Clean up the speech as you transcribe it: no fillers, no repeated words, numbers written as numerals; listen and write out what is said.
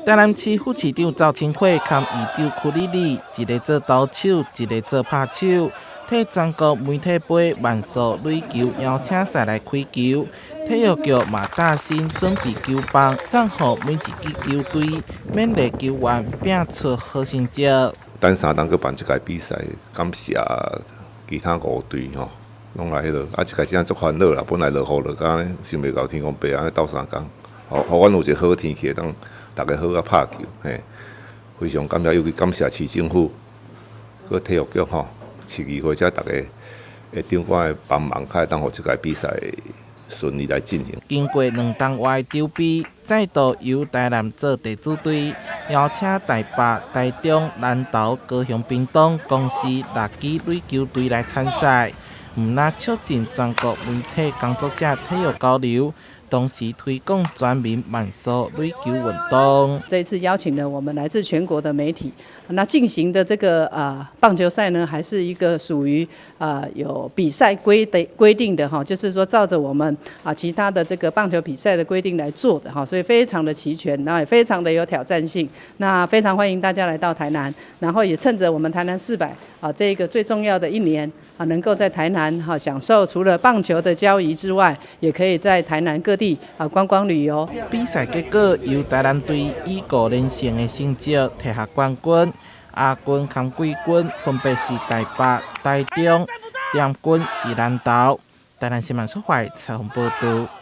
台南市副市長趙清慧佮議長屈里里，一个做投手，一个做拍手，替全國媒體盃慢速壘球邀請賽來開球。體育局嘛搭新準備球棒，送予每一支球隊，勉勵球員拼出好成績。等三冬閣辦這屆比賽，感謝其他五隊吼，攏來彼落，啊，這屆真正足煩惱啦，本來落雨落甲想袂到天公伯按呢鬥相共，予阮有一個好天氣，當逐家好好拍球，嘿，非常感謝，尤其感謝市政府、閣體育局吼、市議會遮逐个的長官的幫忙，才會當予這屆比賽順利來進行。經過2冬外籌備，再度由台南做地主隊，邀請台北、台中、南投、高雄、屏東公司六支壘球隊來參賽，毋但促進全國媒體工作者體育交流，同時推廣全民慢速壘球運動。這一次邀請了我們來自全國的媒體，那進行的這個棒球賽呢，還是一個屬於有比賽規定的哈，就是說照着我們其他的這個棒球比賽的規定來做的哈，所以非常的齊全，那也非常的有挑戰性。那非常歡迎大家來到台南，然後也趁着我們台南400這個最重要的一年啊，能夠在台南哈享受除了棒球的交誼之外，也可以在台南各地觀光旅遊。比賽結果由台南隊以5連勝的成績提下冠軍，亞軍和季軍分別是台北、台中，殿軍是南投。台南新聞出發採訪報道。